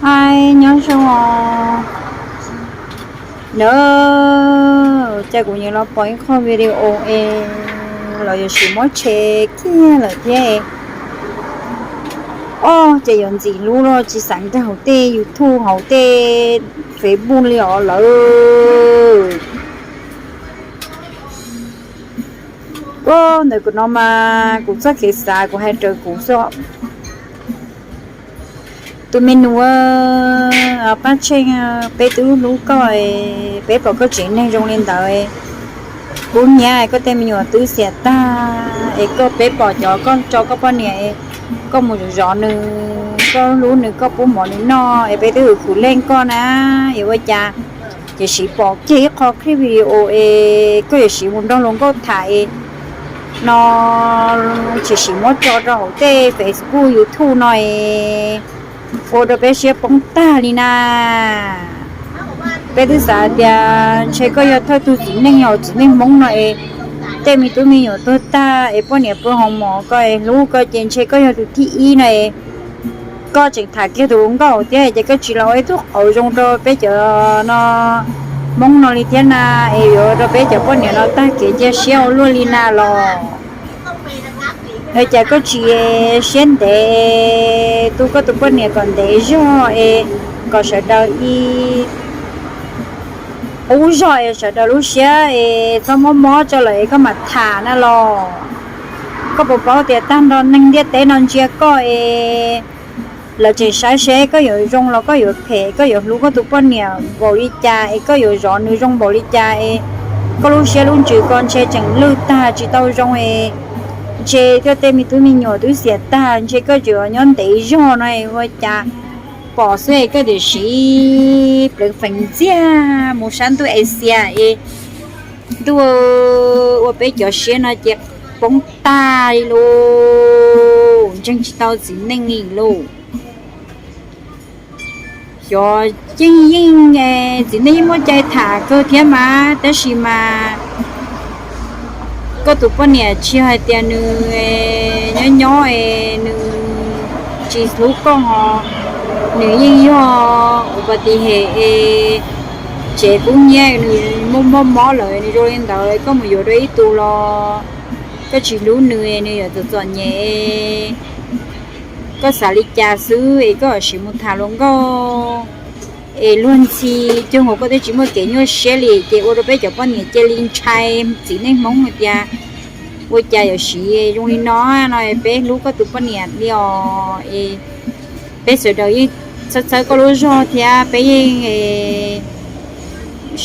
Hais nyob zoo os. Nov, cas kuv nyiam los pom ib qho video es los yuav siv mob tsheb kiag lawm thiab. Ob, ces yuav ntxim hlub los tsis xav nkag hauv tej YouTube hauv tej Facebook li os lawm. Ua ntawm kuv no mas kuv txoj kev xav kuv hais raws kuv xwb. Tus me nus Paj Tsheej, peb twb hlub koj, peb pom koj tsev neeg zoo li ntawd, kuv hnyav koj tej me nyuam twb xiam tag es koj, peb pom cov koj tso koj poj niam, koj mus zov nws, koj hlub nws, koj pub mov nws noj es peb twb ua khwv leej koj na. Es ua cas ces siv pom kiag ib qho clip video es koj yuav siv mus nrog hluas nkauj tham es no, tsis siv muab tso rau hauv tej Facebook YouTube no es ua rau peb siab poob tag li na. Peb twb xav tias ntshe koj yog thawj tug txiv neej hauv txiv neej Hmoob no es tej me tub me nyuam tuag tag es poj niam pw hoo mov koj es hlub koj ces ntshe koj yog tus thib ib no es koj tseem tham kiag tus hluas nkauj thiab ces koj tsis los ua ib tug qauv zoo rau peb cov no Hmoob no li thiab na, es yuav rau peb cov poj niam no tag kev cia siab ua luaj li na los. Ua cas koj tsis siab ntev, tu koj tus poj niam kom ntev zog es kom sawv daws ib qub zog es sawv daws lub siab es txhob mob mob tso lawm es koj mam tham na los. Koj puas paub tias tag nrho neeg ntiaj teb no ntsia koj es lawv tseem saib seb koj yuav zoo los koj yuav phem, koj yuav hlub koj tus poj niam npaum li cas es koj yuav zov nws zoo npaum li cas es koj lub siab lub ntsws ko ntshe tseem lwj tag tsis tau zoo es ntshe koj tej me tub me nyuam twb xiam tag ntshe koj tseem nyob ntev zog no es ua cas pom xwb es koj tiam sis pleev feem ntxiag mus sab ntuj Asia es ntuj ua peb cov siab no ces poob tag li lauj, ntseeg tsis tau txiv neej li lauj. Xyov yeej yeej txiv neej yeej muaj cai tham kawg thiab mas tab sis mas koj tus poj niam tsis hais tias nws nyob nyob es nws tsis hlub koj ho, nws yeej yog uv pas tis hem es tsev kub hnyiab nws muaj mob mob lawm nws zoo li ntawd koj mus yuav dua ib tug los koj tsis hlub nws nws yuav txom txom nyem. Koj xav li cas xwb es koj sim mus tham hluas nkauj es luag ntxhi cuag nkaus koj twb tsis muaj kev nyuaj siab li ces ua rau peb cov poj niam cia li ntshai txiv neej Hmoob hais tias ua cas yuav siv zoo li no no peb hlub koj tus poj niam li os es peb sawv daws yeej txhawb txhawb koj lub zog thiab peb yeej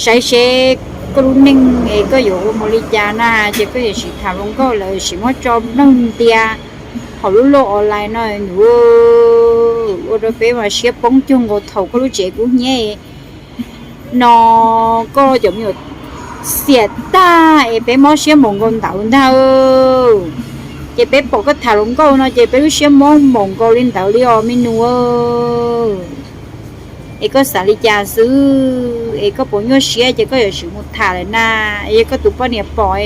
saib seb koj lub neej es koj yuav ua mus li cas na ces koj yuav sim tham hluas nkauj lawm sim muab tso nplawg ntia hauv lub loj online no nws ua rau peb mas siab poob cuag nkaus thaum koj lub tsev kub hnyiab no koj cov me nyuam xiam tag es peb mob siab npaum nkaus ntawd ntag. Ces peb pom koj tham hluas nkauj no ces peb lub siab mob npaum nkaus li ntawd li os me nus. Es koj xav li cas xwb es koj puas nyuaj siab ces koj yuav sim mus tham lawm na. Yog koj tus poj niam pom,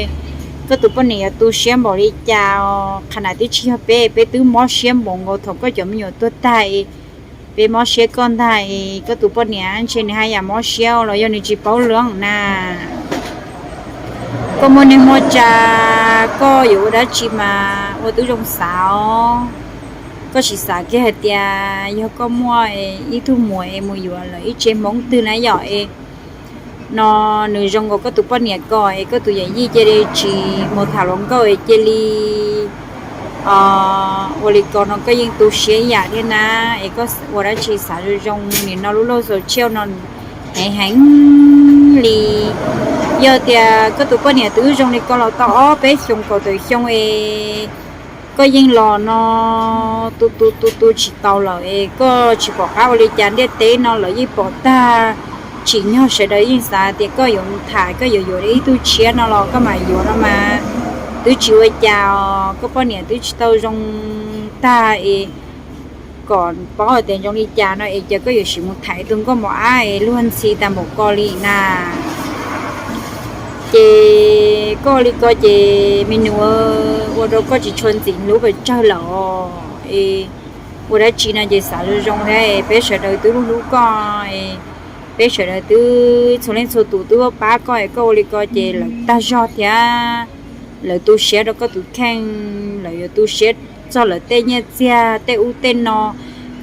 koj tus poj niam yuav tu siab npaum li cas os. Qhov na twb tsis yog peb, peb twb mob siab npaum nkaus thaum koj cov me nyuam tuag tag es peb mob siab koj ntag es koj tus poj niam ntshe nws haj yam mob siab los yog nws tsis paub lawm na. Koj muaj neej muaj tsa, koj yuav ua dab tsi mas ua tib zoo xav os. Koj tsis xav kiag hais tias yog koj muaj ib tug muam es mus yuav lawm ib tsev Hmoob twg na yom es no nws zoo nkaus koj tus poj niam ko es koj tus yawm yij cia li tsis mus tham hluas nkauj es cia li ua li ko no koj yeej tu siab ib yam thiab na. Es koj ua dab tsi xav zoo zoo nim no lub loj xaus tshiab no heev heev li. Yog tias koj tus poj niam twb zoo li ko los tau ob peb xyoos kaum tawm xyoo es koj yeej los no tu tu tu tu tsis tau lawm es koj tsis pom qab ua li cas. Ntiaj teb no lawv yeej pom tag, tsim nyog sawv daws yeej xav tias koj yuav tham koj yuav yuav ib tug tshiab no los koj mam yuav no mas twb tsis ua cas os. Koj poj niam twb tsis tau zoo tag es kom paub hais tias zoo li cas no es ces koj yuav sim mus tham tus nkauj mos ab es luag ntxhi tag npaum ko li na. Ces koj ua li ko ces me nus ua rau koj tsis tshua ntxim hlub pes tsawg lawm os. Es ua dab tsi no ces xav zoo zoo thiab. Peb sawv daws twb hlub hlub koj, peb sawv daws twb txhua leej txhua tus twb pab koj, koj ua li ko ces lawv tag zog thiab, lawv tu siab rau koj tus kheej, lawv yuav tu siab txog lawv tej nyiaj txiag tej ub tej no,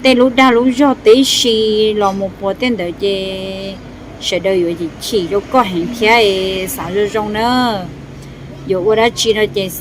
tej lub dag lub zog tib si los mus puag tej ntawd ces sawv daws yuav chim chim rau koj heev thiab. Xav zoo zoo na, yuav ua dab tsi no ces